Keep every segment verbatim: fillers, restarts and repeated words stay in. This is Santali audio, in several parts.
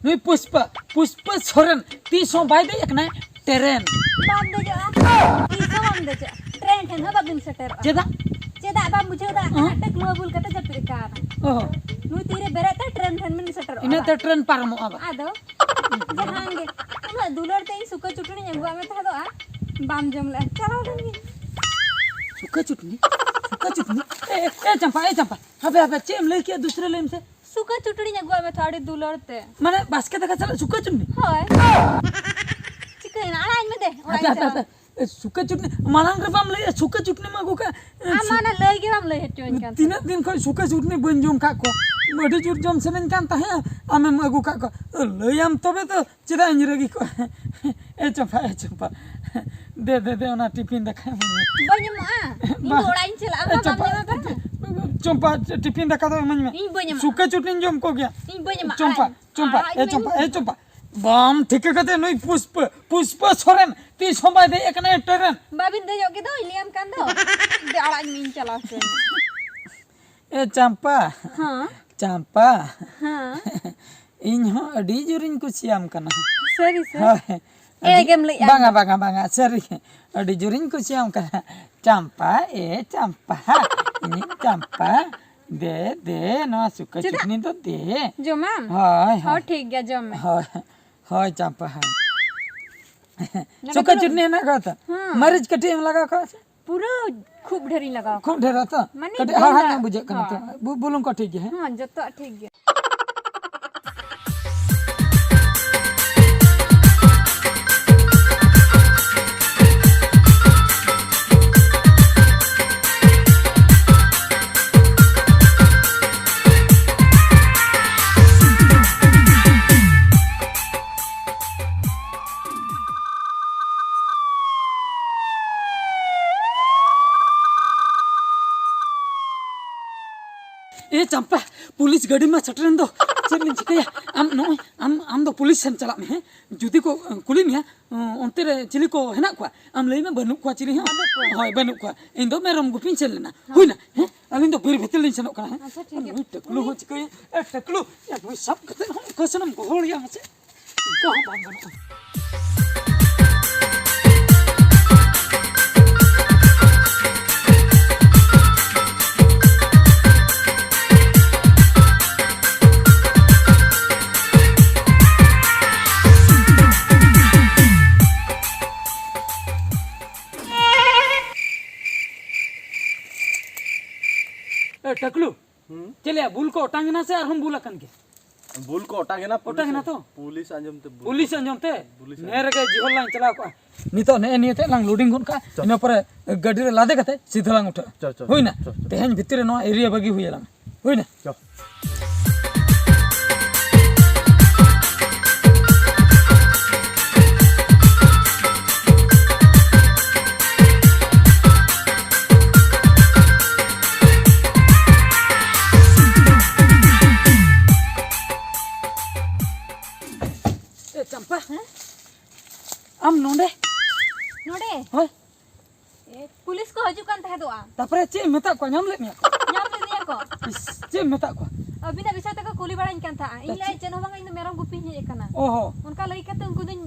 ᱱᱩᱭ ᱯᱩᱥᱯᱟ, ᱯᱩᱥᱯᱟ ᱥᱚᱨᱮᱱ ᱛᱤᱥ ᱦᱚᱸ ᱵᱟᱭ ᱫᱮᱡ ᱟᱠᱟᱱᱟᱭ ᱴᱨᱮᱱ᱾ ᱵᱟᱢ ᱫᱮᱡᱚᱜᱼᱟ, ᱛᱤᱥ ᱦᱚᱸ ᱵᱟᱢ ᱫᱮᱡᱚᱜᱼᱟ, ᱴᱨᱮᱱ ᱴᱷᱮᱱ ᱦᱚᱸ ᱵᱟᱵᱤᱱ ᱥᱮᱴᱮᱨᱚᱜᱼᱟ᱾ ᱪᱮᱫᱟᱜ? ᱪᱮᱫᱟᱜ ᱵᱟᱢ ᱵᱩᱡᱷᱟᱹᱣ ᱫᱟᱲᱮᱭᱟᱜ ᱠᱟᱱᱟ? ᱦᱮᱸ? ᱴᱮᱠ ᱱᱚᱣᱟ ᱵᱷᱩᱞ ᱠᱟᱛᱮ ᱡᱟᱹᱯᱤᱫ ᱟᱠᱟᱱᱟ᱾ ᱚᱦᱚ᱾ ᱱᱩᱭ ᱛᱤᱨᱮ ᱵᱮᱨᱮᱫ ᱛᱮ ᱴᱨᱮᱱ ᱴᱷᱮᱱ ᱵᱤᱱ ᱥᱮᱴᱮᱨᱚᱜᱼᱟ᱾ ᱤᱱᱟᱹ ᱛᱮ ᱴᱨᱮᱱ ᱯᱟᱨᱚᱢᱚᱜᱼᱟ ᱵᱟ᱾ ᱟᱫᱚ ᱡᱟᱦᱟᱸ ᱜᱮ, ᱩᱱᱟᱹᱜ ᱫᱩᱞᱟᱹᱲ ᱛᱮ ᱤᱧ ᱥᱩᱠᱟᱹ ᱪᱩᱴᱩᱱᱤᱧ ᱟᱹᱜᱩᱣᱟᱜ ᱢᱮ ᱛᱟᱦᱮᱸᱫᱚᱜᱼᱟ, ᱵᱟᱢ ᱡᱚᱢ ᱞᱮᱜᱼᱟ, ᱪᱟᱞᱟᱣ ᱞᱮᱱ ᱜᱤᱧ᱾ ᱥᱩᱠᱟᱹ ᱪᱩᱴᱱᱤ? ᱥᱩᱠᱟᱹ ᱪᱩᱴᱱᱤ? ᱮ, ᱮ, ᱮ, ᱪᱟᱢᱯᱟ, ᱮ, ᱪᱟᱢᱯᱟ, ᱦᱟᱯᱮ, ᱦᱟᱯᱮ, ᱪᱮᱫ ᱮᱢ ᱞᱟᱹᱭ ᱠᱮᱫ? ᱫᱩᱥᱨᱟᱹ ᱞᱟᱹᱭ ᱢᱮᱥᱮ᱾ ᱥᱩᱠᱟᱹ ᱪᱩᱴᱱᱤᱧ ᱟᱹᱜᱩᱣᱟᱜ ᱢᱮ ᱛᱚ, ᱟᱹᱰᱤ ᱫᱩᱞᱟᱹᱲ ᱛᱮ᱾ ᱢᱟᱱᱮ, ᱵᱟᱥᱠᱮ ᱫᱟᱠᱟ ᱥᱟᱞᱟᱜ ᱥᱩᱠᱟᱹ ᱪᱩᱴᱱᱤ? ᱦᱳᱭ᱾ ᱪᱤᱠᱟᱹᱭᱮᱱᱟ? ᱟᱲᱟᱜ ᱟᱹᱧ ᱢᱮ ᱫᱮ, ᱚᱲᱟᱜ ᱦᱟᱯᱮ, ᱤᱧ ᱦᱟᱯᱮ, ᱪᱟᱞᱟᱜᱼᱟ᱾ ᱦᱟᱯᱮ᱾ ᱮ, ᱥᱩᱠᱟᱹ ᱪᱩᱴᱱᱤ, ᱢᱟᱲᱟᱝ ᱨᱮ ᱵᱟᱢ ᱞᱟᱹᱭᱮᱫᱼᱟ, ᱥᱩᱠᱟᱹ ᱪᱩᱴᱱᱤᱢ ᱟᱹᱜᱩ ᱠᱟᱜ᱾ ᱮ, ᱟᱢ ᱥᱩ- ᱢᱟ ᱚᱱᱟ ᱞᱟᱹᱭ ᱜᱮ ᱵᱟᱢ ᱞᱟᱹᱭ ᱦᱚᱪᱚᱧ ᱠᱟᱱ ᱛᱤᱱᱟᱹᱜ ᱛᱟᱦᱮᱸᱫ᱾ ᱫᱤᱱ ᱠᱷᱚᱱ ᱥᱩᱠᱟᱹ ᱪᱩᱴᱱᱤ ᱵᱟᱹᱧ ᱡᱚᱢ ᱠᱟᱜ ᱠᱚᱣᱟ᱾ ᱟᱹᱰᱤ ᱡᱳᱨ ᱡᱚᱢ ᱥᱟᱱᱟᱧ ᱠᱟᱱ ᱛᱟᱦᱮᱸᱫ, ᱟᱢᱮᱢ ᱟᱹᱜᱩ ᱠᱟᱜ ᱠᱚᱣᱟ᱾ ᱞᱟᱹᱭᱟᱢ ᱛᱚᱵᱮ ᱛᱚ, ᱪᱮᱫᱟᱜ ᱤᱧ ᱨᱟᱹᱜᱤ ᱠᱚᱣᱟ? ᱮ ᱪᱟᱢᱯᱟ, ᱮ ᱪᱟᱢᱯᱟ, ᱫᱮ, ᱫᱮ, ᱫᱮ, ᱚᱱᱟ ᱴᱤᱯᱷᱤᱱ ᱫᱟᱠᱟ ᱮᱢᱟᱹᱧ ᱢᱮ᱾ ᱵᱟᱹᱧ ᱮᱢᱚᱜᱼᱟ᱾ ᱤᱧ ᱫᱚ ᱵᱟᱝ᱾ ᱚᱲᱟᱜ ᱤᱧ ᱪᱟᱞᱟᱜᱼᱟ, ᱮ ᱵᱟᱢ ᱪᱟᱢᱯᱟ, ᱮᱢᱟ ᱵᱟᱝ? ᱪᱟᱢᱯᱟ, ᱴᱤᱯᱷᱤᱱ ᱫᱟᱠᱟ ᱫᱚ ᱤᱢᱟᱹᱧ ᱢᱮ᱾ ᱤᱧ ᱵᱟᱹᱧ ᱮᱢᱟ᱾ ᱥᱩᱠᱟᱹ ᱪᱩᱴᱱᱤᱧ ᱡᱚᱢ ᱠᱚᱜᱮᱭᱟ᱾ ᱤᱧ ᱵᱟᱹᱧ ᱮᱢᱟ, ᱪᱟᱢᱯᱟ, ᱟᱲᱟᱜ᱾ ᱪᱟᱢᱯᱟ, ᱟᱲᱟᱜ ᱮ ᱤᱧ ᱪᱟᱢᱯᱟ, ᱵᱟᱹᱧ ᱮ ᱪᱟᱢᱯᱟ᱾ ᱵᱟᱢ ᱴᱷᱤᱠᱟᱹ ᱠᱟᱛᱮ ᱱᱩᱭ ᱯᱩᱥᱯᱟᱹ, ᱯᱩᱥᱯᱟᱹ ᱥᱚᱨᱮᱱ ᱛᱤᱥ ᱦᱚᱸ ᱵᱟᱭ ᱫᱮᱡ ᱟᱠᱟᱱᱟ ᱴᱨᱮᱱ᱾ ᱵᱟᱵᱤᱱ ᱫᱮᱡᱚᱜ ᱜᱮ ᱫᱚ, ᱞᱟᱹᱭᱟᱢ ᱠᱟᱱ ᱫᱚ᱾ ᱫᱮ, ᱟᱲᱟᱜ ᱤᱧ ᱢᱮ, ᱤᱧ ᱪᱟᱞᱟᱣ ᱦᱚᱪᱚᱧ ᱢᱮ᱾ ᱮ ᱪᱟᱢᱯᱟ᱾ ᱦᱮᱸ᱾ ᱪᱟᱢᱯᱟ᱾ ᱦᱮᱸ᱾ ᱤᱧ ᱦᱚᱸ ᱟᱹᱰᱤ ᱡᱳᱨᱤᱧ ᱠᱩᱥᱤᱭᱟᱢ ᱠᱟᱱᱟ᱾ ᱥᱟᱹᱨᱤ ᱥᱮ? ᱦᱳᱭ᱾ ᱮ ᱟᱹᱰᱤ ᱜᱮᱢ ᱞᱟᱹᱭᱮᱜᱼᱟ᱾ ᱵᱟᱝᱟ, ᱵᱟᱝᱟ, ᱵᱟᱝᱟ, ᱥᱟᱹᱨᱤ᱾ ᱟᱹᱰᱤ ᱡᱳᱨᱤᱧ ᱠᱩᱥᱤᱭᱟᱢ ᱠᱟᱱᱟ᱾ ᱪᱟᱢᱯᱟ, ᱮ ᱪᱟᱢᱯᱟ, ᱤᱧᱤᱡ ᱪᱟᱢᱯᱟ, ᱫᱮ, ᱫᱮ, ᱱᱚᱣᱟ ᱥᱩᱠᱟᱹ ᱪᱮᱫᱟᱜ? ᱪᱩᱴᱱᱤ ᱫᱚ ᱫᱮ᱾ ᱡᱚᱢᱟᱢ? ᱦᱳᱭ, ᱦᱳᱭ᱾ ᱦᱚᱸ, ᱴᱷᱤᱠ ᱜᱮᱭᱟ, ᱡᱚᱢ ᱢᱮ᱾ ᱦᱳᱭ, ᱦᱳᱭ, ᱪᱟᱢᱯᱟ, ᱦᱳᱭ᱾ ᱱᱚᱰᱮ ᱥᱩᱠᱟᱹ ᱯᱩᱨᱟᱹ ᱪᱩᱴᱱᱤ ᱦᱮᱱᱟᱜ ᱟᱠᱟᱫᱟ ᱛᱚ? ᱦᱮᱸ᱾ ᱢᱟᱹᱨᱤᱪ ᱠᱟᱹᱴᱤᱡ ᱮᱢ ᱞᱟᱜᱟᱣ ᱠᱟᱜᱼᱟ ᱥᱮ? ᱯᱩᱨᱟᱹ ᱠᱷᱩᱵ ᱰᱷᱮᱨᱤᱧ ᱞᱟᱜᱟᱣ ᱠᱟᱜᱼᱟ᱾ ᱠᱷᱩᱵ ᱰᱷᱮᱨᱟ ᱛᱚ? ᱢᱟᱱᱮ ᱠᱟᱹᱴᱤᱡ ᱡᱚᱢ ᱦᱟᱲᱦᱟᱫ ᱧᱚᱜ ᱫᱟᱲᱮᱭᱟᱜᱼᱟ᱾ ᱵᱩᱡᱷᱟᱹᱜ ᱠᱟᱱᱟ ᱛᱚ? ᱦᱳᱭ᱾ ᱵᱩ-, ᱵᱩᱞᱩᱝ ᱠᱚ ᱴᱷᱤᱠ ᱜᱮᱭᱟ, ᱦᱮᱸ? ᱦᱮᱸ, ᱡᱚᱛᱚᱣᱟᱜ ᱴᱷᱤᱠ ᱜᱮᱭᱟ᱾ ᱮ ᱪᱟᱢᱯᱟ, ᱯᱩᱞᱤᱥ ᱜᱟᱹᱰᱤ ᱢᱟ ᱥᱮᱴᱮᱨᱮᱱ ᱫᱚ, ᱪᱮᱫ ᱞᱤᱧ ᱪᱤᱠᱟᱹᱭᱟ? ᱟᱢ ᱱᱚᱜᱼᱚᱭ, ᱟᱢ, ᱟᱢ ᱫᱚ ᱯᱩᱞᱤᱥ ᱴᱷᱮᱱ ᱪᱟᱞᱟᱜ ᱢᱮ, ᱦᱮᱸ? ᱡᱩᱫᱤ ᱠᱚ, ᱮ, ᱠᱩᱞᱤ ᱢᱮᱭᱟ, ᱚ, ᱚᱱᱛᱮ ᱨᱮ ᱪᱤᱞᱤ ᱠᱚ ᱦᱮᱱᱟᱜ ᱠᱚᱣᱟ? ᱟᱢ ᱞᱟᱹᱭ ᱢᱮ, "ᱵᱟᱹᱱᱩᱜ ᱠᱚᱣᱟ ᱪᱤᱞᱤ ᱦᱚᱸ᱾ ᱵᱟᱹᱱᱩᱜ ᱠᱚᱣᱟ᱾ ᱦᱳᱭ, ᱵᱟᱹᱱᱩᱜ ᱠᱚᱣᱟ᱾ ᱤᱧ ᱫᱚ ᱢᱮᱨᱚᱢ ᱜᱩᱯᱤᱧ ᱥᱮᱱ ᱞᱮᱱᱟ᱾" ᱦᱮᱸ᱾ ᱦᱩᱭᱱᱟ, ᱦᱮᱸ? ᱟᱹᱞᱤᱧ ᱫᱚ ᱵᱤᱨ ᱵᱷᱤᱛᱤᱨ ᱞᱤᱧ ᱥᱮᱱᱚᱜ ᱠᱟᱱᱟ, ᱦᱮᱸ? ᱟᱪᱪᱷᱟ, ᱴᱷᱤᱠ ᱜᱮᱭᱟ᱾ ᱱᱩᱭ ᱴᱟᱹᱠᱞᱩ ᱦᱚᱸ ᱪᱤᱠᱟᱹᱭᱟ? ᱮ, ᱴᱟᱹᱠᱞᱩ, ᱮ, ᱱᱩᱭ ᱥᱟᱵ ᱠᱟᱛᱮ ᱦᱚᱸ ᱚᱠᱟ ᱥᱮᱱᱮᱢ ᱜᱚᱦᱚᱲᱮᱭᱟ ᱢᱟᱥᱮ? ᱚᱱᱠᱟ ᱦᱚᱸ ᱵᱟᱝ ᱜᱟᱱᱚᱜᱼᱟ᱾ ᱮ, ᱴᱟᱠᱞᱩ, ᱦᱩᱸ? ᱪᱮᱫ ᱞᱟᱹᱭᱟ, ᱵᱩᱞ ᱠᱚ ᱚᱴᱟᱝ ᱮᱱᱟ ᱥᱮ ᱟᱨᱦᱚᱸ ᱵᱩᱞ ᱟᱠᱟᱱ ᱜᱮᱭᱟ? ᱵᱩᱞ ᱠᱚ ᱚᱴᱟᱝ ᱮᱱᱟ, ᱚᱴᱟᱝ ᱮᱱᱟ ᱛᱚ? ᱯᱩᱞᱤᱥ ᱟᱸᱡᱚᱢ ᱛᱮ ᱵᱩᱞ ᱯᱩᱞᱤᱥ ᱟᱸᱡᱚᱢ ᱛᱮ? ᱯᱩᱞᱤᱥ ᱱᱮ ᱟᱸᱡᱚᱢ᱾ ᱨᱮᱜᱮ ᱡᱤᱦᱚᱞ ᱞᱟᱝ ᱪᱟᱞᱟᱣ ᱠᱚᱜᱼᱟ᱾ ᱱᱤᱛᱚᱜ ᱱᱮᱜᱼᱮ ᱱᱤᱭᱟᱹ ᱛᱮ ᱞᱟᱝ ᱞᱳᱰᱤᱝ ᱜᱚᱫ ᱠᱟᱜᱼᱟ, ᱪᱚ᱾ ᱤᱱᱟᱹ ᱯᱚᱨᱮ ᱜᱟᱹᱰᱤ ᱨᱮ ᱞᱟᱫᱮ ᱠᱟᱛᱮ ᱥᱤᱫᱷᱟᱹ ᱞᱟᱝ ᱩᱴᱷᱟᱹᱜᱼᱟ᱾ ᱪᱚ, ᱪᱚ, ᱦᱩᱭᱱᱟ? ᱪᱚ, ᱪᱚ᱾ ᱛᱮᱦᱮᱧ ᱵᱷᱤᱛᱤᱨ ᱨᱮ ᱱᱚᱣᱟ ᱮᱨᱤᱭᱟ ᱵᱟᱹᱜᱤ ᱦᱩᱭ ᱟᱞᱟᱝ᱾ ᱦᱩᱭᱱᱟ? ᱪᱚ᱾ ᱮ, ᱪᱟᱢᱯᱟ, ᱦᱮᱸ? ᱟᱢ ᱱᱚᱰᱮ? ᱱᱚᱰᱮ? ᱦᱳᱭ᱾ ᱮ, ᱯᱩᱞᱤᱥ ᱠᱚ ᱦᱤᱡᱩᱜ ᱠᱟᱱ ᱛᱟᱦᱮᱸᱫᱚᱜᱼᱟ᱾ ᱛᱟᱯᱚᱨᱮ ᱪᱮᱫ ᱮᱢ ᱢᱮᱛᱟᱫ ᱠᱚᱣᱟ? ᱧᱟᱢ ᱞᱮᱫ ᱢᱮᱭᱟ ᱠᱚ? ᱧᱟᱢ ᱞᱮᱫᱤᱧᱟ ᱠᱚ᱾ ᱤᱥ, ᱪᱮᱫ ᱮᱢ ᱢᱮᱛᱟᱫ ᱠᱚᱣᱟ? ᱟᱹᱵᱤᱱᱟᱜ ᱵᱤᱥᱚᱭ ᱛᱮᱠᱚ ᱠᱩᱞᱤ ᱵᱟᱲᱟᱧ ᱠᱟᱱ ᱛᱟᱦᱮᱸᱫ᱾ ᱤᱧ ᱟᱪᱪᱷᱟ᱾ ᱞᱟᱹᱭ, "ᱪᱮᱫ ᱦᱚᱸ ᱵᱟᱝᱟ, ᱤᱧ ᱫᱚ ᱢᱮᱨᱚᱢ ᱜᱩᱯᱤᱧ ᱦᱮᱡ ᱟᱠᱟᱱᱟ᱾" ᱚ ᱦᱚ᱾ ᱚᱱᱠᱟ ᱞᱟᱹᱭ ᱠᱟᱛᱮ ᱩᱱᱠᱩ ᱫᱚᱧ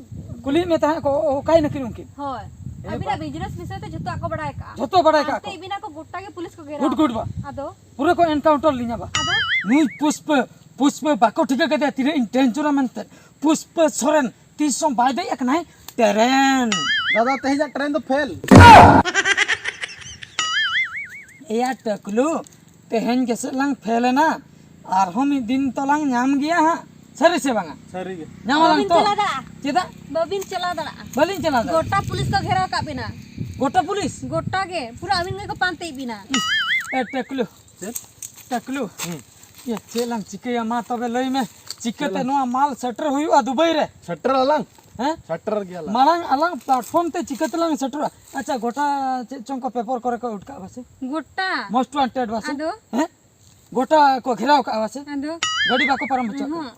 ᱠᱩᱞᱤᱭᱮᱫ ᱢᱮ ᱛᱟᱦᱮᱸᱫ ᱠᱚ, ᱚ, ᱚᱠᱟᱭ ᱱᱟᱹᱠᱤᱱ ᱩᱱᱠᱤᱱ? ᱦᱳᱭ᱾ ᱮ ᱟᱹᱵᱤᱱᱟᱜ ᱵᱟ- ᱵᱤᱡᱽᱱᱮᱥ ᱵᱤᱥᱚᱭ ᱛᱮ ᱡᱷᱚᱛᱚᱣᱟᱜ ᱠᱚ ᱵᱟᱲᱟᱭ ᱠᱟᱜᱼᱟ᱾ ᱡᱷᱚᱛᱚ ᱵᱟᱲᱟᱭ ᱠᱟᱜᱼᱟ ᱯᱟᱱᱛᱮ ᱠᱚ᱾ ᱤᱫᱤᱱᱟ ᱠᱚ, ᱜᱚᱴᱟ ᱜᱮ ᱯᱩᱞᱤᱥ ᱠᱚ ᱜᱷᱮᱨᱟᱣᱟ᱾ ᱜᱩᱰ ᱜᱩᱰ ᱵᱟ᱾ ᱟᱫᱚ? ᱯᱩᱨᱟᱹ ᱠᱚ ᱮᱱᱠᱟᱣᱩᱱᱴᱟᱨ ᱞᱤᱧᱟ ᱵᱟ᱾ ᱟᱫᱚ? ᱱᱩᱭ ᱯᱩᱥᱯᱟᱹ, ᱯᱩᱥᱯᱟᱹ ᱵᱟᱠᱚ ᱴᱷᱤᱠᱟᱹ ᱠᱟᱫᱮᱭᱟ ᱛᱤᱱᱟᱹᱜ ᱤᱧ ᱰᱮᱧᱡᱚᱨᱟ ᱢᱮᱱᱛᱮ᱾ ᱯᱩᱥᱯᱟᱹ ᱥᱚᱨᱮᱱ ᱛᱤᱥ ᱦᱚᱸ ᱵᱟᱭ ᱫᱮᱡ ᱟᱠᱟᱱᱟᱭ ᱴᱨᱮᱱ᱾ ᱫᱟᱫᱟ, ᱛᱮᱦᱮᱧᱟᱜ ᱴᱨᱮᱱ ᱫᱚ ᱯᱷᱮᱞ᱾ ᱮᱭᱟ ᱴᱟᱠᱞᱩ, ᱛᱮᱦᱮᱧ ᱜᱮᱥᱮ ᱞᱟᱝ ᱯᱷᱮᱞ ᱮᱱᱟ, ᱟᱨᱦᱚᱸ ᱢᱤᱫ ᱫᱤᱱ ᱛᱚ ᱞᱟᱝ ᱧᱟᱢ ᱜᱮᱭᱟ ᱦᱟᱸᱜ᱾ ᱥᱟᱹᱨᱤ ᱥᱮ ᱵᱟᱝᱟ? ᱥᱟᱹᱨᱤ ᱜᱮ᱾ ᱧᱟᱢ ᱟᱞᱟᱝ ᱵᱟᱹᱵᱤᱱ ᱛᱚ? ᱪᱟᱞᱟᱣ ᱫᱟᱲᱮᱭᱟᱜᱼᱟ᱾ ᱪᱮᱫᱟᱜ? ᱵᱟᱹᱵᱤᱱ ᱪᱟᱞᱟᱣ ᱫᱟᱲᱮᱭᱟᱜᱼᱟ᱾ ᱵᱟᱹᱞᱤᱧ ᱪᱟᱞᱟᱣ ᱫᱟᱲᱮᱭᱟᱜᱼᱟ᱾ ᱜᱚᱴᱟ ᱯᱩᱞᱤᱥ ᱠᱚ ᱜᱷᱮᱨᱟᱣ ᱟᱠᱟᱫ ᱵᱤᱱᱟ᱾ ᱜᱚᱴᱟ ᱯᱩᱞᱤᱥ? ᱜᱚᱴᱟ ᱜᱮ, ᱯᱩᱨᱟᱹ ᱟᱹᱵᱤᱱ ᱜᱮᱠᱚ ᱯᱟᱱᱛᱮᱭᱮᱫ ᱵᱤᱱᱟ᱾ ᱤᱥ, ᱮ ᱴᱟᱠᱞᱩ᱾ ᱪᱮᱫ? ᱴᱟᱠᱞᱩ᱾ ᱦᱩᱸ᱾ ᱤᱭᱟᱹ, ᱪᱮᱫ ᱞᱟᱝ ᱪᱤᱠᱟᱹᱭᱟ ᱢᱟ ᱛᱚᱵᱮ ᱞᱟᱹᱭ ᱢᱮ, ᱪᱤᱠᱟᱹᱛᱮ ᱪᱮᱫ ᱞᱟᱝ ᱱᱚᱣᱟ ᱢᱟᱞ ᱥᱮᱴᱮᱨ ᱦᱩᱭᱩᱜᱼᱟ ᱫᱩᱵᱟᱭ ᱨᱮ? ᱥᱮᱴᱮᱨ ᱟᱞᱟᱝ᱾ ᱦᱮᱸ? ᱥᱮᱴᱮᱨ ᱜᱮᱭᱟᱞᱟᱝ᱾ ᱢᱟᱲᱟᱝ ᱟᱞᱟᱝ ᱯᱞᱟᱴᱯᱷᱚᱨᱢ ᱛᱮ ᱪᱤᱠᱟᱹ ᱛᱮᱞᱟᱝ ᱥᱮᱴᱮᱨᱚᱜᱼᱟ? ᱟᱪᱪᱷᱟ, ᱜᱚᱴᱟ ᱪᱮᱫ ᱪᱚᱝ ᱠᱚ ᱯᱮᱯᱟᱨ ᱠᱚᱨᱮ ᱠᱚ ᱩᱰᱩᱠ ᱠᱟᱜᱼᱟ ᱯᱟᱥᱮ? ᱜᱚᱴᱟ᱾ ᱢᱳᱥᱴ ᱣᱟᱱᱴᱮᱰ ᱯᱟᱥᱮ? ᱟᱫᱚ? ᱦᱮᱸ? ᱜᱚᱴᱟ ᱠᱚ ᱜᱷᱮᱨᱟᱣ ᱠᱟᱜᱼᱟ ᱯᱟᱥᱮ? ᱟᱫᱚ? ᱜᱟᱹᱰᱤ ᱵᱟᱠᱚ ᱯᱟᱨᱚᱢ ᱦᱚᱪᱚ ᱠᱚᱣᱟ᱾ ᱦᱩᱸ᱾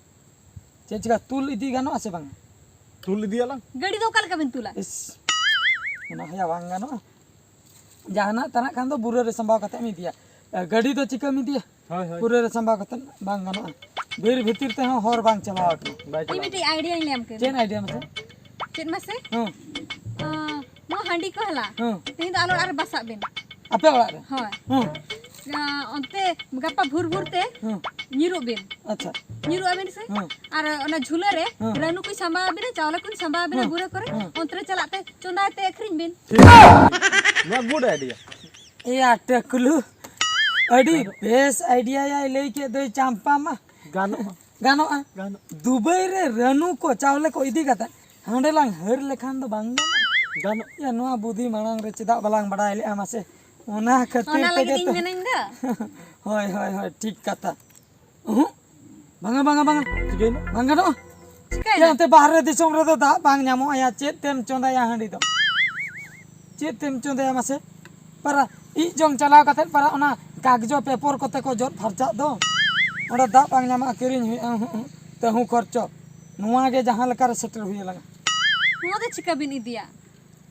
ᱪᱮᱫ ᱪᱤᱠᱟ ᱛᱩᱞ ᱤᱫᱤ ᱜᱟᱱᱚᱜᱼᱟ ᱥᱮ ᱵᱟᱝ? ᱛᱩᱞ ᱤᱫᱤᱭᱟᱞᱟᱝ᱾ ᱜᱟᱹᱰᱤ ᱫᱚ ᱚᱠᱟ ᱞᱮᱠᱟ ᱵᱤᱱ ᱛᱩᱞᱟ? ᱤᱥ, ᱚᱱᱟ ᱦᱚᱸᱭᱟ ᱵᱟᱝ ᱜᱟᱱᱚᱜᱼᱟ᱾ ᱡᱟᱦᱟᱱᱟᱜ ᱛᱟᱱᱟᱜ ᱠᱷᱟᱱ ᱫᱚ ᱵᱩᱨᱟᱹ ᱨᱮ ᱥᱟᱢᱵᱟᱣ ᱠᱟᱛᱮ ᱮᱢ ᱤᱫᱤᱭᱟ᱾ ᱜᱟᱹᱰᱤ ᱫᱚ ᱪᱤᱠᱟᱹᱢ ᱤᱫᱤᱭᱟ? ᱦᱳᱭ, ᱦᱳᱭ᱾ ᱯᱩᱨᱟᱹ ᱨᱮ ᱥᱟᱢᱵᱟᱣ ᱠᱟᱛᱮ ᱵᱟᱝ ᱜᱟᱱᱚᱜᱼᱟ᱾ ᱵᱤᱨ ᱵᱷᱤᱛᱤᱨ ᱛᱮᱦᱚᱸ ᱦᱚᱨ ᱵᱟᱝ ᱪᱟᱞᱟᱣ ᱟᱠᱟᱱᱟ᱾ ᱵᱟᱭ ᱤᱧ ᱪᱟᱞᱟᱣ ᱢᱤᱫᱴᱤᱡ ᱟᱭᱰᱤᱭᱟᱧ ᱞᱟᱹᱭᱟᱢ ᱠᱟᱱᱟ᱾ ᱪᱮᱫ ᱟᱭᱰᱤᱭᱟ ᱢᱟᱥᱮ? ᱪᱮᱫ ᱢᱟᱥᱮ? ᱦᱮᱸ᱾ ᱟᱸ, ᱱᱚᱣᱟ ᱦᱟᱺᱰᱤ ᱠᱚ ᱦᱟᱞᱟ᱾ ᱦᱮᱸ᱾ ᱛᱮᱦᱮᱧ ᱫᱚ ᱟᱞᱮ ᱚᱲᱟᱜ ᱨᱮ ᱵᱟᱥᱟᱜ ᱵᱤᱱ᱾ ᱟᱯᱮ ᱚᱲᱟᱜ ᱨᱮ? ᱦᱳᱭ᱾ ᱦᱮᱸ᱾ ᱟᱸ, ᱚᱱᱛᱮ ᱜᱟᱯᱟ ᱵᱷᱳᱨ ᱵᱷᱳᱨ ᱛᱮ ᱦᱮᱸ᱾ ᱧᱤᱨᱚᱜ ᱵᱤᱱ᱾ ᱟᱪᱪᱷᱟ᱾ ᱧᱤᱨᱚᱜ ᱟᱵᱤᱱ ᱥᱮ? ᱦᱮᱸ᱾ ᱟᱨ ᱚᱱᱟ ᱡᱷᱩᱞᱟᱹ ᱨᱮ ᱦᱮᱸ᱾ ᱨᱟᱹᱱᱩ ᱠᱚᱧ ᱥᱟᱢᱵᱟᱣ ᱟᱵᱤᱱᱟ, ᱪᱟᱣᱞᱮ ᱠᱚᱧ ᱥᱟᱢᱵᱟᱣ ᱟᱵᱤᱱᱟ ᱦᱮᱸ᱾ ᱜᱩᱲᱟᱹ ᱠᱚᱨᱮ, ᱦᱮᱸ᱾ ᱚᱱᱛᱮ ᱨᱮ ᱪᱟᱞᱟᱜ ᱛᱮ ᱪᱚᱸᱫᱟᱭ ᱛᱮ ᱟᱹᱠᱷᱨᱤᱧ ᱵᱤᱱ᱾ ᱴᱷᱤᱠ᱾ ᱱᱚᱣᱟ good idea᱾ ᱮᱭᱟ ᱴᱟᱹᱠᱞᱩ, ᱟᱹᱰᱤ ᱵᱮᱥ ᱟᱭᱰᱤᱭᱟ ᱭᱟᱭ ᱞᱟᱹᱭ ᱠᱮᱫ ᱫᱚᱭ ᱪᱟᱢᱯᱟ ᱢᱟ᱾ ᱜᱟᱱᱚᱜᱼᱟ᱾ ᱜᱟᱱᱚᱜᱼᱟ᱾ ᱜᱟᱱᱚᱜ᱾ ᱫᱩᱵᱟᱹᱭ ᱨᱮ ᱨᱟᱹᱱᱩ ᱠᱚ ᱪᱟᱣᱞᱮ ᱠᱚ ᱤᱫᱤ ᱠᱟᱛᱮ ᱦᱟᱸᱰᱮ ᱞᱟᱝ ᱦᱟᱹᱨ ᱞᱮᱠᱷᱟᱱ ᱫᱚ ᱵᱟᱝ ᱜᱟᱱᱚᱜᱼᱟ? ᱜᱟᱱᱚᱜ᱾ ᱭᱟ, ᱱᱚᱣᱟ ᱵᱩᱫᱷᱤ ᱢᱟᱲᱟᱝ ᱨᱮ ᱪᱮᱫᱟᱜ ᱵᱟᱞᱟᱝ ᱵᱟᱲᱟᱭ ᱞᱮᱜᱼᱟ ᱢᱟᱥᱮ? ᱚᱱᱟ ᱠᱷᱟᱹᱛᱤᱨ ᱚᱱᱟ ᱛᱮᱜᱮ ᱞᱟᱹᱜᱤᱫ ᱛᱚ᱾ ᱤᱧ ᱢᱮᱱᱟᱹᱧ ᱫᱚ᱾ ᱦᱳᱭ, ᱦᱳᱭ, ᱦᱳᱭ, ᱴᱷᱤᱠ ᱠᱟᱛᱷᱟ᱾ ᱚᱦᱚᱸ, ᱵᱟᱝᱟ, ᱵᱟᱝᱟ, ᱵᱟᱝᱟ᱾ ᱪᱤᱠᱟᱹᱭᱮᱱᱟ? ᱵᱟᱝ ᱜᱟᱱᱚᱜᱼᱟ᱾ ᱪᱤᱠᱟᱹᱭᱮᱱᱟ? ᱭᱟ, ᱚᱱᱛᱮ ᱵᱟᱦᱨᱮ ᱫᱤᱥᱚᱢ ᱨᱮᱫᱚ ᱫᱟᱜ ᱵᱟᱝ ᱧᱟᱢᱚᱜᱼᱟ ᱭᱟ, ᱪᱮᱫ ᱛᱮᱢ ᱪᱚᱸᱫᱟᱭᱟ ᱦᱟᱺᱰᱤ ᱫᱚ? ᱪᱮᱫ ᱛᱮᱢ ᱪᱚᱸᱫᱟᱭᱟ ᱢᱟᱥᱮ? ᱯᱟᱨᱟ ᱤᱡ ᱡᱚᱝ ᱪᱟᱞᱟᱣ ᱠᱟᱛᱮᱫ ᱯᱟᱨᱟ ᱚᱱᱟ ᱠᱟᱜᱡᱚ ᱯᱮᱯᱚᱨ ᱠᱚᱛᱮ ᱠᱚ ᱡᱚᱫ ᱯᱷᱟᱨᱪᱟᱜ ᱫᱚ, ᱚᱸᱰᱮ ᱫᱟᱜ ᱵᱟᱝ ᱧᱟᱢᱚᱜᱼᱟ, ᱠᱤᱨᱤᱧ ᱦᱩᱭᱩᱜᱼᱟ, ᱦᱩᱸ, ᱦᱩᱸ, ᱛᱟᱹᱦᱩ ᱠᱷᱚᱨᱪᱚ᱾ ᱱᱚᱣᱟ ᱜᱮ ᱡᱟᱦᱟᱸ ᱞᱮᱠᱟ ᱨᱮ ᱥᱮᱴᱮᱨ ᱦᱩᱭ ᱟᱞᱟᱝᱟ᱾ ᱱᱚᱣᱟ ᱫᱚ ᱪᱤᱠᱟᱹ ᱵᱤᱱ ᱤᱫᱤᱭᱟ?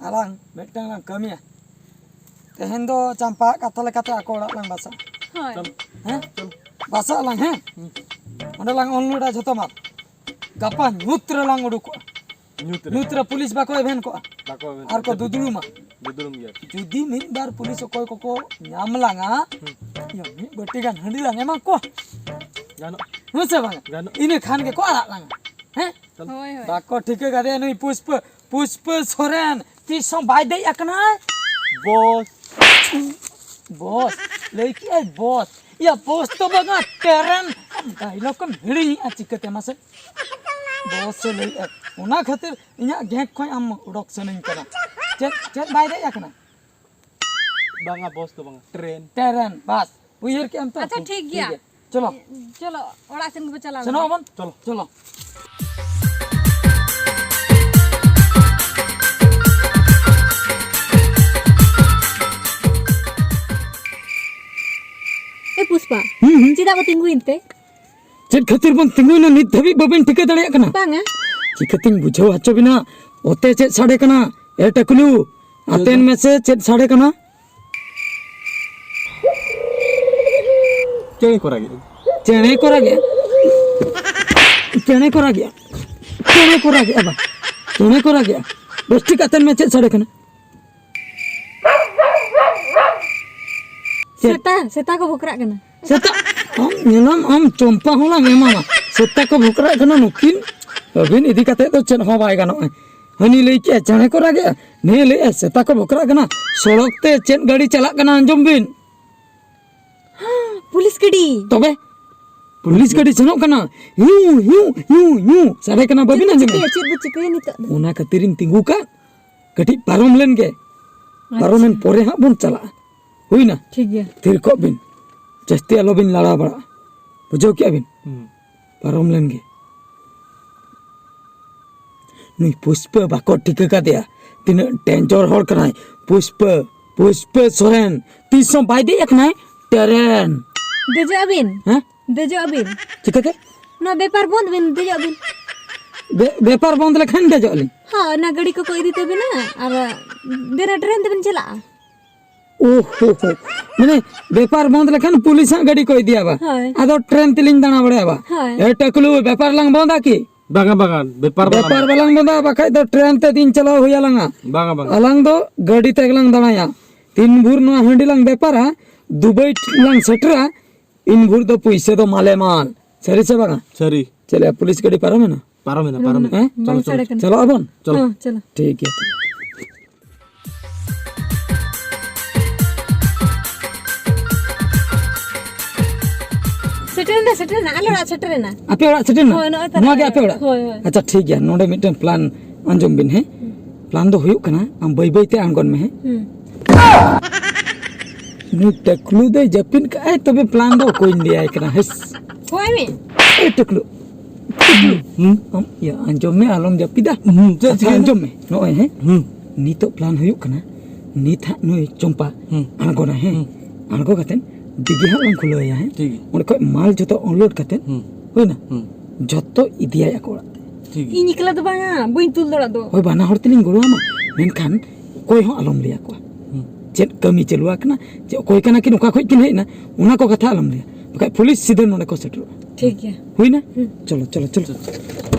ᱟᱞᱟᱝ ᱢᱤᱫᱴᱟᱝ ᱞᱟᱝ ᱠᱟᱹᱢᱤᱭᱟ᱾ ᱛᱮᱦᱮᱧ ᱫᱚ ᱪᱟᱢᱯᱟᱣᱟᱜ ᱠᱟᱛᱷᱟ ᱞᱮᱠᱟᱛᱮ ᱟᱠᱚ ᱚᱲᱟᱜ ᱞᱟᱝ ᱵᱟᱥᱟᱜᱼᱟ᱾ ᱦᱳᱭ᱾ ᱪᱚᱞ᱾ ᱦᱮᱸ? ᱪᱚᱞ᱾ ᱵᱟᱥᱟᱜ ᱟᱞᱟᱝ, ᱦᱮᱸ? ᱦᱩᱸ᱾ ᱚᱸᱰᱮ ᱞᱟᱝ ᱚᱱᱞᱳᱰᱟ ᱡᱷᱚᱛᱚ ᱢᱟᱞ᱾ ᱜᱟᱯᱟ ᱧᱩᱛ ᱨᱮᱞᱟᱝ ᱩᱰᱩᱠᱚᱜᱼᱟ᱾ ᱧᱩᱛ ᱨᱮ᱾ ᱧᱩᱛ ᱨᱮ ᱯᱩᱞᱤᱥ ᱵᱟᱠᱚ ᱮᱵᱷᱮᱱ ᱠᱚᱜᱼᱟ᱾ ᱵᱟᱠᱚ ᱮᱵᱷᱮᱱ ᱟᱨ ᱠᱚ ᱠᱚᱜᱼᱟ᱾ ᱫᱩᱫᱲᱩᱢᱟ᱾ ᱫᱩᱫᱲᱩᱢ ᱜᱮᱭᱟ᱾ ᱡᱩᱫᱤ ᱢᱤᱫ ᱵᱟᱨ ᱯᱩᱞᱤᱥ ᱚᱠᱚᱭ ᱠᱚᱠᱚ ᱧᱟᱢ ᱞᱟᱝᱟ, ᱦᱩᱸ᱾ ᱤᱭᱟᱹ, ᱢᱤᱫ ᱵᱟᱹᱴᱤ ᱜᱟᱱ ᱦᱟᱺᱰᱤ ᱞᱟᱝ ᱮᱢᱟ ᱠᱚᱣᱟ᱾ ᱜᱟᱱᱚᱜ᱾ ᱦᱮᱸ ᱥᱮ ᱵᱟᱝᱟ? ᱜᱟᱱᱚᱜ᱾ ᱤᱱᱟᱹ ᱠᱷᱟᱱ ᱜᱮᱠᱚ ᱟᱲᱟᱜ ᱞᱟᱝᱟ᱾ ᱦᱮᱸ? ᱪᱚᱞ᱾ ᱦᱳᱭ, ᱦᱳᱭ᱾ ᱵᱟᱠᱚ ᱴᱷᱤᱠᱟᱹ ᱠᱟᱫᱮᱭᱟ ᱱᱩᱭ ᱯᱩᱥᱯᱟᱹ, ᱯᱩᱥᱯᱟᱹ ᱥᱚᱨᱮᱱ ᱛᱤᱥ ᱦᱚᱸ ᱵᱟᱭ ᱫᱮᱡ ᱟᱠᱟᱱᱟᱭ᱾ ᱵᱚᱥ᱾ ᱵᱚᱥ, ᱞᱟᱹᱭ ᱠᱮᱜᱼᱟᱭ ᱵᱚᱥ᱾ ᱤᱭᱟᱹ, ᱵᱚᱥ ᱫᱚ ᱵᱟᱝᱟ, ᱴᱮᱨᱮᱱ᱾ ᱰᱟᱭᱞᱚᱜ ᱮᱢ ᱦᱤᱲᱤᱧᱮᱜᱼᱟ ᱪᱤᱠᱟᱹᱛᱮ ᱢᱟᱥᱮ? ᱵᱚᱥ ᱮ ᱞᱟᱹᱭᱮᱜᱼᱟ᱾ ᱚᱱᱟ ᱠᱷᱟᱹᱛᱤᱨ ᱤᱧᱟᱹᱜ ᱜᱮᱝ ᱠᱷᱚᱱ ᱟᱢ ᱩᱰᱚᱠ ᱥᱟᱱᱟᱧ ᱠᱟᱱᱟ᱾ ᱪᱮᱫ, ᱪᱮᱫ ᱵᱟᱭ ᱫᱮᱡ ᱟᱠᱟᱱᱟ? ᱵᱟᱝᱟ, ᱵᱚᱥ ᱫᱚ ᱵᱟᱝᱟ, ᱴᱨᱮᱱ᱾ ᱴᱨᱮᱱ, ᱵᱟᱥ᱾ ᱩᱭᱦᱟᱹᱨ ᱠᱮᱜᱼᱟᱢ ᱛᱚ? ᱟᱪᱪᱷᱟ, ᱴᱷᱤᱠ ᱜᱮᱭᱟ᱾ ᱪᱚᱞᱚ᱾ ᱪᱚᱞᱚ, ᱚᱲᱟᱜ ᱥᱮᱱ ᱜᱮᱵᱚ ᱪᱟᱞᱟᱣ ᱥᱮᱱᱚᱜ ᱞᱮᱱ᱾ ᱟᱵᱚᱱ? ᱪᱚᱞᱚ᱾ ᱪᱚᱞᱚ᱾ ᱮ ᱯᱩᱥᱯᱟ, ᱦᱩᱸ, ᱦᱩᱸ᱾ ᱪᱮᱫᱟᱜ ᱵᱚ ᱛᱤᱸᱜᱩᱭᱮᱱ ᱛᱮ? ᱪᱮᱫ ᱠᱷᱟᱹᱛᱤᱨ ᱵᱚᱱ ᱛᱤᱸᱜᱩᱭᱮᱱᱟ, ᱱᱤᱛ ᱫᱷᱟᱹᱵᱤᱡ ᱵᱟᱵᱮᱱ ᱴᱷᱤᱠᱟᱹ ᱫᱟᱲᱮᱭᱟᱜ ᱠᱟᱱᱟ? ᱵᱟᱝᱟ᱾ ᱪᱤᱠᱟᱹᱛᱤᱧ ᱵᱩᱡᱷᱟᱹᱣ ᱦᱚᱪᱚ ᱵᱤᱱᱟ? ᱚᱛᱮ ᱪᱮᱫ ᱥᱟᱰᱮ ᱠᱟᱱᱟ? ᱮ ᱴᱟᱹᱠᱞᱩ, ᱟᱛᱮᱱ ᱢᱮᱥᱮ, ᱪᱮᱫ ᱥᱟᱰᱮ ᱠᱟᱱᱟ? ᱪᱮᱬᱮ ᱠᱚ ᱨᱟᱜᱮᱜᱼᱟ᱾ ᱪᱮᱬᱮ ᱠᱚ ᱨᱟᱜᱮᱜᱼᱟ᱾ ᱪᱮᱬᱮ ᱠᱚ ᱨᱟᱜᱮᱜᱼᱟ᱾ ᱪᱮᱬᱮ ᱠᱚ ᱨᱟᱜᱮᱜᱼᱟ ᱵᱟ᱾ ᱪᱮᱬᱮ ᱠᱚ ᱨᱟᱜᱮᱜᱼᱟ᱾ ᱵᱮᱥ ᱴᱷᱤᱠ ᱟᱛᱮᱱ ᱢᱮ, ᱪᱮᱫ ᱥᱟᱰᱮ ᱠᱟᱱᱟ? ᱪᱮᱫ? ᱥᱮᱛᱟ, ᱥᱮᱛᱟ ᱠᱚ ᱵᱷᱚᱠᱨᱟᱜ ᱠᱟᱱᱟ᱾ ᱥᱮᱛᱟ? ᱟᱢ ᱧᱮᱞᱟᱢ, ᱟᱢ ᱪᱚᱢᱯᱟ ᱦᱚᱸ ᱞᱟᱝ ᱮᱢᱟᱢᱟ᱾ ᱥᱮᱛᱟ ᱠᱚ ᱵᱷᱚᱠᱨᱟᱜ ᱠᱟᱱᱟ ᱱᱩᱠᱤᱱ᱾ ᱟᱹᱵᱤᱱ ᱤᱫᱤ ᱠᱟᱛᱮ ᱫᱚ ᱪᱮᱫ ᱦᱚᱸ ᱵᱟᱭ ᱜᱟᱱᱚᱜᱼᱟ᱾ ᱦᱟᱹᱱᱤ ᱞᱟᱹᱭ ᱠᱮᱜᱼᱟ ᱪᱮᱬᱮ ᱠᱚ ᱨᱟᱜᱮᱜᱼᱟ, ᱱᱤᱭᱟᱹ ᱞᱟᱹᱭᱮᱜᱼᱟ ᱥᱮᱛᱟ ᱠᱚ ᱵᱷᱚᱠᱨᱟᱜ ᱠᱟᱱᱟ᱾ ᱥᱚᱲᱚᱠ ᱛᱮ ᱪᱮᱫ ᱜᱟᱹᱰᱤ ᱪᱟᱞᱟᱜ ᱠᱟᱱᱟ ᱟᱸᱡᱚᱢ ᱵᱤᱱ᱾ ᱯᱩᱞᱤᱥ ᱜᱟᱹᱰᱤ᱾ ᱛᱚᱵᱮ? ᱯᱩᱞᱤᱥ ᱜᱟᱹᱰᱤ ᱥᱮᱱᱚᱜ ᱠᱟᱱᱟ᱾ Hugh, Hugh, Hugh, Hugh. ᱥᱟᱰᱮ ᱠᱟᱱᱟ, ᱪᱮᱫ ᱵᱟᱹᱵᱤᱱ ᱵᱚ ᱟᱸᱡᱚᱢᱮᱫ? ᱪᱤᱠᱟᱹᱭᱟ? ᱪᱮᱫ ᱵᱚ ᱪᱤᱠᱟᱹᱭᱟ ᱱᱤᱛᱚᱜ ᱫᱚ? ᱚᱱᱟ ᱠᱷᱟᱹᱛᱤᱨᱤᱧ ᱛᱤᱸᱜᱩ ᱠᱟᱜ᱾ ᱠᱟᱹᱴᱤᱡ ᱯᱟᱨᱚᱢ ᱞᱮᱱ ᱜᱮ᱾ ᱯᱟᱨᱚᱢᱮᱱ ᱟᱪᱪᱷᱟ᱾ ᱯᱚᱨᱮ ᱦᱟᱸᱜ ᱵᱚᱱ ᱪᱟᱞᱟᱜᱼᱟ᱾ ᱦᱩᱭᱱᱟ? ᱴᱷᱤᱠ ᱜᱮᱭᱟ᱾ ᱛᱷᱤᱨ ᱠᱚᱜ ᱵᱤᱱ᱾ ᱡᱟᱹᱥᱛᱤ ᱟᱞᱚᱵᱤᱱ ᱞᱟᱲᱟᱣ ᱵᱟᱲᱟᱜᱼᱟ᱾ ᱵᱩᱡᱷᱟᱹᱣ ᱠᱮᱜᱼᱟ ᱵᱤᱱ? ᱦᱩᱸ᱾ ᱯᱟᱨᱚᱢ ᱞᱮᱱ ᱜᱮ᱾ ᱱᱩᱭ ᱯᱩᱥᱯᱟᱹ ᱵᱟᱠᱚ ᱴᱷᱤᱠᱟᱹ ᱠᱟᱫᱮᱭᱟ, ᱛᱤᱱᱟᱹᱜ ᱰᱮᱧᱡᱚᱨ ᱦᱚᱲ ᱠᱟᱱᱟᱭ᱾ ᱯᱩᱥᱯᱟᱹ, ᱯᱩᱥᱯᱟᱹ ᱥᱚᱨᱮᱱ ᱛᱤᱥ ᱦᱚᱸ ᱵᱟᱭ ᱫᱮᱡ ᱟᱠᱟᱱᱟᱭ ᱴᱨᱮᱱ᱾ ᱫᱮᱡᱚᱜ ᱟᱹᱵᱤᱱ? ᱦᱮᱸ? ᱫᱮᱡᱚᱜ ᱟᱹᱵᱤᱱ? ᱪᱤᱠᱟᱹᱛᱮ? ᱱᱚᱣᱟ ᱵᱮᱯᱟᱨ ᱵᱚᱱᱫ ᱵᱤᱱ, ᱫᱮᱡᱚᱜ ᱟᱹᱵᱤᱱ᱾ ᱵᱮ-, ᱵᱮᱯᱟᱨ ᱵᱚᱱᱫ ᱞᱮᱠᱷᱟᱱ ᱫᱮᱡᱚᱜ ᱟᱹᱞᱤᱧ? ᱦᱚᱸ, ᱚᱱᱟ ᱜᱟᱹᱰᱤ ᱠᱚᱠᱚ ᱤᱫᱤ ᱛᱟᱹᱵᱤᱱᱟ ᱟᱨ ᱫᱮᱱᱟ ᱴᱨᱮᱱ ᱛᱮᱵᱤᱱ ᱪᱟᱞᱟᱜᱼᱟ᱾ ᱳᱦᱳ ᱦᱳ᱾ ᱢᱟᱱᱮ ᱵᱮᱯᱟᱨ ᱵᱚᱱᱫ ᱞᱮᱠᱷᱟᱱ ᱯᱩᱞᱤᱥ ᱦᱟᱸᱜ ᱜᱟᱹᱰᱤ ᱠᱚ ᱤᱫᱤᱭᱟ ᱵᱟ? ᱦᱳᱭ᱾ ᱟᱫᱚ ᱴᱨᱮᱱ ᱛᱮᱞᱤᱧ ᱫᱟᱬᱟ ᱵᱟᱲᱟᱭᱟ ᱵᱟ? ᱦᱳᱭ᱾ ᱮ ᱴᱟᱹᱠᱞᱩ, ᱵᱮᱯᱟᱨ ᱞᱟᱝ ᱵᱚᱱᱫᱟ ᱠᱤ? ᱵᱟᱝᱟ, ᱵᱟᱝᱟ, ᱵᱮᱯᱟᱨ ᱵᱟᱞᱟ ᱵᱮᱯᱟᱨ ᱵᱟᱞᱟᱝ ᱵᱚᱱᱫᱟ, ᱵᱟᱠᱷᱟᱡ ᱫᱚ ᱴᱨᱮᱱ ᱛᱮ ᱫᱤᱱ ᱪᱟᱞᱟᱣ ᱦᱩᱭ ᱟᱞᱟᱝᱟ᱾ ᱵᱟᱝᱟ, ᱵᱟᱝᱟ᱾ ᱟᱞᱟᱝ ᱫᱚ ᱜᱟᱹᱰᱤ ᱛᱮᱜᱮ ᱞᱟᱝ ᱫᱟᱬᱟᱭᱟ᱾ ᱛᱤᱱ ᱵᱷᱳᱨ ᱱᱚᱣᱟ ᱦᱟᱺᱰᱤ ᱞᱟᱝ ᱵᱮᱯᱟᱨᱟ, ᱫᱩᱵᱟᱹᱭ ᱞᱟᱝ ᱥᱮᱴᱮᱨᱟ, ᱤᱱ ᱵᱷᱳᱨ ᱫᱚ ᱯᱩᱭᱥᱟᱹ ᱫᱚ ᱢᱟᱞᱮ ᱢᱟᱞ᱾ ᱥᱟᱹᱨᱤ ᱥᱮ ᱵᱟᱝᱟ? ᱥᱟᱹᱨᱤ᱾ ᱪᱮᱫ ᱞᱮᱠᱟ, ᱯᱩᱞᱤᱥ ᱜᱟᱹᱰᱤ ᱯᱟᱨᱚᱢᱮᱱᱟ? ᱯᱟᱨᱚᱢᱮᱱᱟ, ᱯᱟᱨᱚᱢᱮᱱᱟ᱾ ᱦᱮᱸ? ᱵᱟᱝ ᱪᱚᱞᱚ, ᱥᱟᱰᱮ ᱪᱚᱞᱚ᱾ ᱠᱟᱱᱟ᱾ ᱪᱟᱞᱟᱜ ᱟᱵᱚᱱ? ᱪᱚᱞᱚ᱾ ᱦᱚᱸ, ᱪᱚᱞᱚ᱾ ᱴᱷᱤᱠ ᱜᱮᱭᱟ᱾ ᱥᱮᱴᱮᱨᱮᱱᱟ, ᱥᱮᱴᱮᱨᱮᱱᱟ, ᱟᱞᱮ ᱚᱲᱟᱜ ᱥᱮᱴᱮᱨᱮᱱᱟ᱾ ᱟᱯᱮ ᱚᱲᱟᱜ ᱥᱮᱴᱮᱨᱮᱱᱟ? ᱦᱳᱭ, ᱱᱚᱜᱼᱚᱭ ᱛᱟᱞᱮ ᱱᱚᱣᱟ ᱜᱮ ᱟᱯᱮ ᱚᱲᱟᱜ᱾ ᱚᱲᱟᱜ? ᱦᱳᱭ, ᱦᱳᱭ᱾ ᱟᱪᱪᱷᱟ, ᱴᱷᱤᱠ ᱜᱮᱭᱟ, ᱱᱚᱰᱮ ᱢᱤᱫᱴᱮᱱ ᱯᱞᱟᱱ ᱟᱸᱡᱚᱢ ᱵᱤᱱ, ᱦᱮᱸ? ᱦᱩᱸ᱾ ᱯᱞᱟᱱ ᱫᱚ ᱦᱩᱭᱩᱜ ᱠᱟᱱᱟ, ᱟᱢ ᱵᱟᱹᱭ ᱵᱟᱹᱭ ᱛᱮ ᱟᱬᱜᱚᱱ ᱢᱮ, ᱦᱮᱸ? ᱦᱩᱸ᱾ ᱱᱩᱭ ᱴᱟᱹᱠᱞᱩ ᱫᱚᱭ ᱡᱟᱹᱯᱤᱫ ᱠᱟᱜᱼᱟᱭ, ᱛᱚᱵᱮ ᱯᱞᱟᱱ ᱫᱚ ᱚᱠᱚᱭᱤᱧ ᱞᱟᱹᱭᱟᱭ ᱠᱟᱱᱟ, ᱦᱮᱸᱥ? ᱦᱳᱭ ᱢᱮ᱾ ᱮ ᱴᱟᱹᱠᱞᱩ, ᱴᱟᱹᱠᱞᱩ, ᱦᱩᱸ? ᱟᱢ, ᱤᱭᱟᱹ, ᱟᱸᱡᱚᱢ ᱢᱮ, ᱟᱞᱚᱢ ᱡᱟᱹᱯᱤᱫᱟ᱾ ᱦᱩᱸ, ᱪᱮᱫ ᱟᱪᱪᱷᱟ, ᱪᱤᱠᱟᱹᱭᱮᱱᱟ? ᱟᱸᱡᱚᱢ ᱢᱮ, ᱱᱚᱜᱼᱚᱭ, ᱦᱮᱸ? ᱦᱩᱸ᱾ ᱱᱤᱛᱚᱜ ᱯᱞᱟᱱ ᱦᱩᱭᱩᱜ ᱠᱟᱱᱟ, ᱱᱤᱛ ᱦᱟᱸᱜ ᱱᱩᱭ ᱪᱚᱢᱯᱟ ᱦᱩᱸ᱾ ᱟᱬᱜᱚᱱᱟᱭ, ᱦᱮᱸ? ᱦᱩᱸ᱾ ᱟᱬᱜᱚ ᱠᱟᱛᱮᱫ ᱰᱤᱜᱤ ᱦᱟᱸᱜ ᱞᱟᱝ ᱠᱷᱩᱞᱟᱹᱣ ᱟᱭᱟ, ᱦᱮᱸ? ᱴᱷᱤᱠ ᱜᱮᱭᱟ᱾ ᱚᱸᱰᱮ ᱠᱷᱚᱡ ᱢᱟᱞ ᱡᱚᱛᱚ unload ᱠᱟᱛᱮᱫ, ᱦᱩᱸ᱾ ᱦᱩᱭᱱᱟ? ᱦᱩᱸ᱾ ᱡᱚᱛᱚ ᱤᱫᱤᱭᱟᱭ ᱟᱠᱚ ᱚᱲᱟᱜ ᱛᱮ᱾ ᱴᱷᱤᱠ ᱜᱮᱭᱟ᱾ ᱤᱧ ᱮᱠᱞᱟ ᱫᱚ ᱵᱟᱝᱟ, ᱵᱟᱹᱧ ᱛᱩᱞ ᱫᱟᱲᱮᱭᱟᱜ ᱫᱚ᱾ ᱦᱳᱭ, ᱵᱟᱱᱟ ᱦᱚᱲ ᱛᱮᱞᱤᱧ ᱜᱚᱲᱚ ᱟᱢᱟ, ᱢᱮᱱᱠᱷᱟᱱ ᱚᱠᱚᱭ ᱦᱚᱸ ᱟᱞᱚᱢ ᱞᱟᱹᱭ ᱟᱠᱚᱣᱟ᱾ ᱦᱩᱸ᱾ ᱪᱮᱫ ᱠᱟᱹᱢᱤ ᱪᱟᱹᱞᱩ ᱟᱠᱟᱱᱟ, ᱪᱮ ᱚᱠᱚᱭ ᱠᱟᱱᱟ ᱠᱤᱱ, ᱚᱠᱟ ᱠᱷᱚᱡ ᱠᱤᱱ ᱦᱮᱡ ᱮᱱᱟ, ᱚᱱᱟ ᱠᱚ ᱠᱟᱛᱷᱟ ᱟᱞᱚᱢ ᱞᱟᱹᱭᱟ᱾ ᱵᱟᱠᱷᱟᱡ ᱯᱩᱞᱤᱥ ᱥᱤᱫᱷᱟᱹ ᱱᱚᱰᱮ ᱠᱚ ᱥᱮᱴᱮᱨᱚᱜᱼᱟ᱾ ᱴᱷᱤᱠ ᱜᱮᱭᱟ᱾ ᱦᱩᱭᱱᱟ? ᱪᱚᱞᱚ, ᱪᱚᱞᱚ, ᱪᱚᱞᱚ᱾